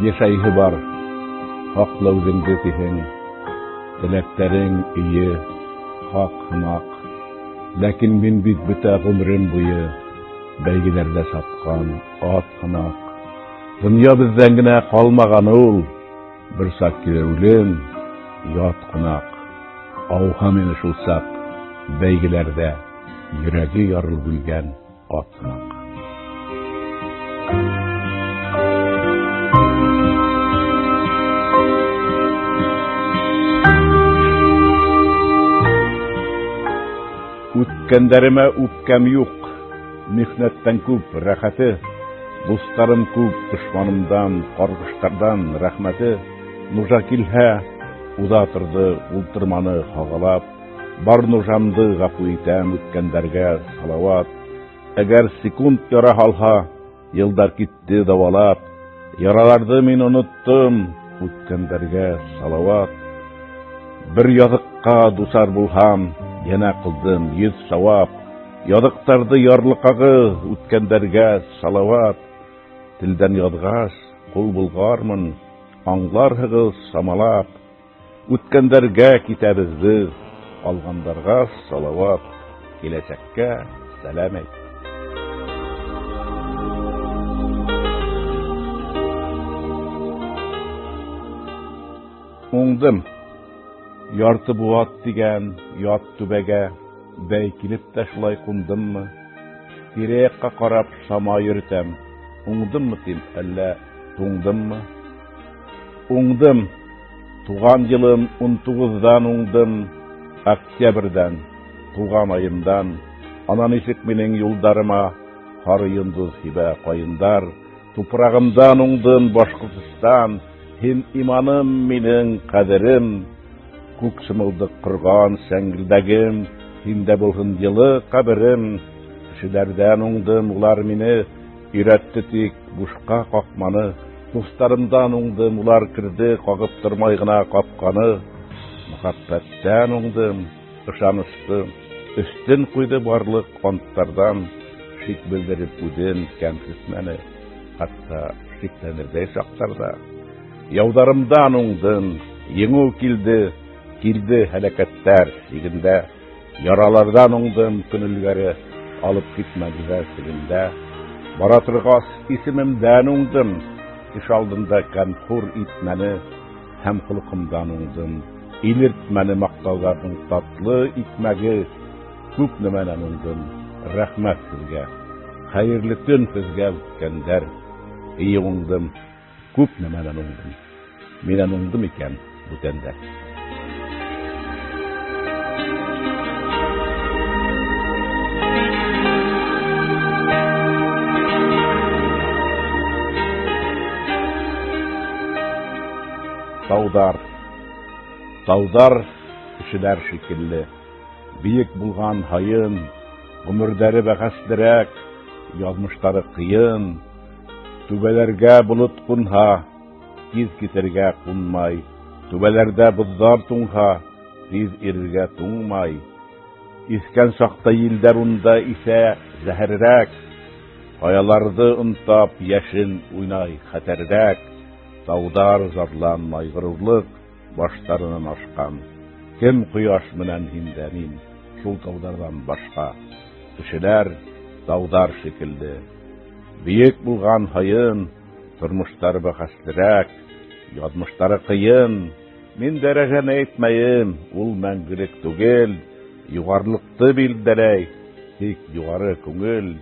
Йәшәйһе бар, һаҡла үҙеңде тиһең, теләктәрең эйе, хаҡ һымаҡ. Ләкин мин бит бөтә ғүмерем буйы бәйгеләрҙә сапҡан ат һымаҡ. Донъя беҙҙән генә ҡалмаған ул, бер саҡ килер үлем, ят ҡунаҡ. Ауһа мине шул саҡ бәйгеләрҙә йөрәге ярылып үлгән ат һымаҡ. Үткәндәремә үпкәм юҡ, михнәттән күп рәхәте, дуҫтарым күп, дошманымдан, ҡарғыштарҙан рәхмәте. Нужа килһә, уҙа торҙо, ултырманы һағалап, бар нужамды ғәфү итәм үткәндәргә салауат. Әгәр секунд яра һалһа, йылдар китте дауалап, яраларҙы мин оноттом, үткәндәргә салауат. Бер яҙыҡҡа дусар булһам, йәнә ҡылдым 100 сауап. Яҙыҡтарҙы ярлыҡағыҙ, үткәндәргә салауат. Телдән яҙғас, ҡул болғармын, аңларһығыҙ самалап. Үткәндәргә китәбеҙ беҙ, ҡалғандарға салауат. Киләсәккә сәләм әйт. Уңдым. Ярты быуат тигән ят түбәгә, бәй килеп тә шулай ҡундыммы? Тирә-яҡҡа ҡарап сама йөрөтәм. Уңдыммы тим, әллә туңдыммы? Уңдым. Туған йылым 19-ҙан уңдым. Октябрҙән, туған айымдан. Ана нисек минең юлдарыма һары йондоҙ һибә ҡайындар. Тупрағымдан уңдым, Башҡортостан. Һин иманым минең ҡәҙерем. Күк сымылдыҡ ҡорған сәңгелдәгем, һиндә булһын йылы ҡәберем. Кешеләрҙән уңдым, улар мине өйрәтте тик бушҡа ҡаҡманы. Дуҫтарымдан уңдым, улар керҙе ҡағып тормай ғына ҡапҡаны. Мөхәббәттән уңдым, ышанысты өҫтөн ҡуйҙы барлыҡ анттарҙан. Шик белдереп үҙен кәмһетмәне, хатта шикләнерҙәй саҡтарҙа. Яуҙарымдан уңдым, еңеү килде, килде һәләкәттәр сигендә. Яраларҙан уңдым, көн элгәре алып китмәнеләр тегендә. Бара торғас исемемдән уңдым, кеше алдында кәмхур итмәне. Һәм холоҡомдан уңдым, илертмәне маҡтауҙарҙың татлы икмәге. Күп нәмәнән уңдым, рәхмәт һеҙгә. Хәйерле төн һеҙгә, үткәндәр. Эйе уңдым, күп нәмәнән уңдым. Минән уңдым икән бүтәндәр. Тауҙар. Тауҙар кешеләр шикелле. Бейек булған һайын, ғүмерҙәре бәхәслерәк, яҙмыштары ҡыйын. Түбәләргә болот ҡунһа, тиҙ китергә ҡунмай. Түбәләрҙә боҙҙар туңһа, тиҙ ирергә туңмай. Иҫкән саҡта елдәр унда иҫә зәһәрерәк. Ҡаяларҙы онтап, йәшен уйнай хәтәрерәк. Тауҙар зарланмай, ғорурлыҡ баштарынан ашҡан. Кем ҡояш менән һин дә мин, шул тауҙарҙан башҡа. Кешеләр тауҙар шикелле. Бейек булған һайын, тормоштары бәхәслерәк, яҙмыштары ҡыйын. Мин дәрәжәне әйтмәйем, ул мәңгелек түгел. Юғарылыҡты билдәләй, тик юғары күңел.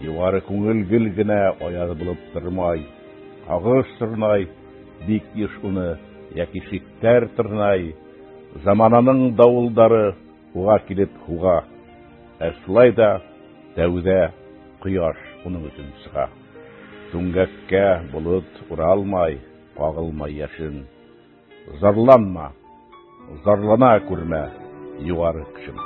Юғары күңел гел генә аяҙ булып тормай. Һағыш сорнай, бик йыш уны йәки шиктәр тырнай. Замананың дауылдары уға килеп һуға. Ә шулай ҙа тәүҙә ҡояш уның өсөн сыға. Түңгәккә болот уралмай, ҡағылмай йәшен. Зарланма, зарлана күрмә, юғары кешем.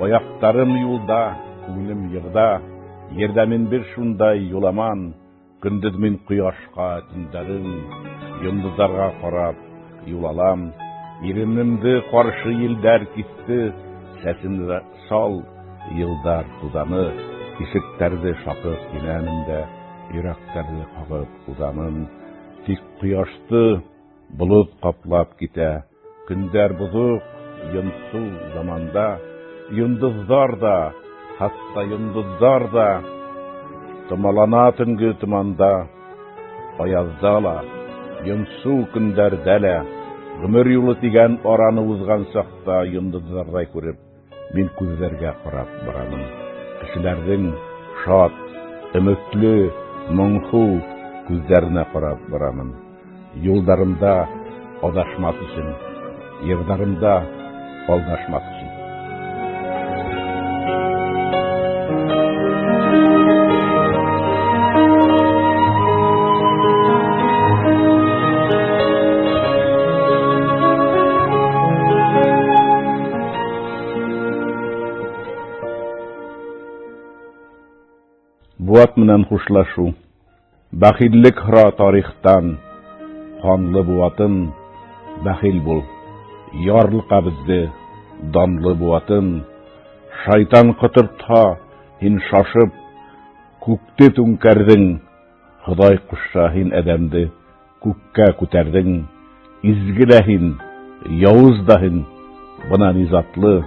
Аяҡтарым юлда, күңелем йырҙа, ерҙә мин бер шундай юламан. Көндөҙ мин ҡояшҡа, төндәрен йондоҙҙарға ҡарап юл алам. Иренемде ҡаршы елдәр киҫте, сәсемде сал йылдар туҙаны, ишектәрҙе шаҡып инәмен дә, йөрәктәрҙе ҡағып уҙамын. Тик ҡояшты болот ҡаплап китә, көндәр боҙоҡ, йонсоу заманда, йондоҙҙар ҙа, хатта йондоҙҙар ҙа томалана төнгө томанда, аяҙҙа ла, йонсоу көндәрҙә лә, ғүмер юлы тигән араны уҙған саҡта йондоҙҙарҙай күреп, мин күҙҙәргә ҡарап барамын. Кешеләрҙең шат, өмөтлө, моңһоу күҙҙәренә ҡарап барамын. Юлдарымда аҙашмаҫ өсөн, йырҙарымда алдашмаҫ өсөн. Быуат менән хушлашыу. Бәхиллек һора тарихтан, ҡанлы быуатын, бәхил бул. Ярлыҡа беҙҙе, данлы быуатын. Шайтан ҡотортһа, һин шашып, күкте түңкәрҙең. Хоҙай ҡушһа, һин әҙәмде күккә күтәрҙең. Изге лә һин, яуыз да һин, бына ни затлы.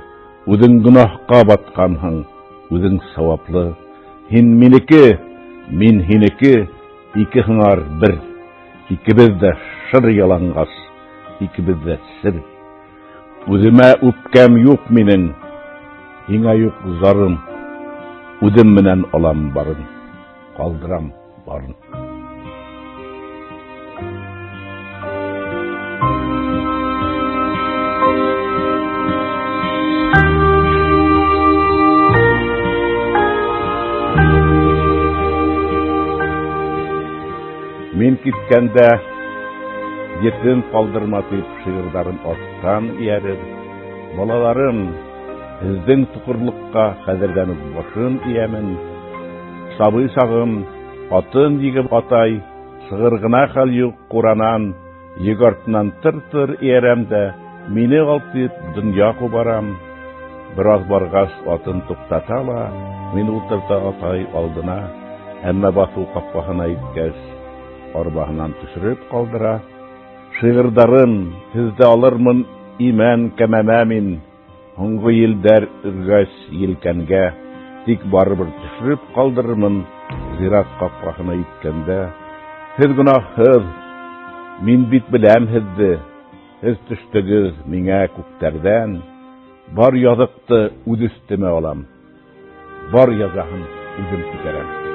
Үҙең гонаһҡа батҡанһың, үҙең сауаплы. Һин минеке, мин һинеке, ике һыңар бер. Икебеҙ ҙә шыр яланғас, икебеҙ ҙә сер. Үҙемә үпкәм юҡ минең, һиңә юҡ зарым. Үҙем менән алам барын, ҡалдырам барын. Мин киткәндә етем ҡалдырма тип шиғырҙарым арттан эйәрер. Балаларым, һеҙҙең тоҡорлоҡҡа хәҙерҙән үк башын эйәмен. Сабый сағым, атын егеп атай, сығыр ғына хәл юҡ ҡуранан, йөк артынан тыр-тыр эйәрәм дә, мине ал тип донъя ҡубарам. Бер аҙ барғас, атын туҡтата ла, мин ултырта атай алдына, әммә баҫыу ҡапҡаһына еткәс, арбаһынан төшөрөп ҡалдыра. Шиғырҙарым, һеҙҙе алырмын имән кәмәмә мин. Һуңғы елдәр өргәс елкәнгә, тик барыбер төшөрөп ҡалдырырмын зират ҡапҡаһына еткәндә. Һеҙ гонаһһыҙ, мин бит беләм һеҙҙе. Һеҙ төштөгөҙ миңә күктәрҙән. Бар яҙыҡты үҙ өҫтөмә алам, бар язаһын үҙем күтәрәм.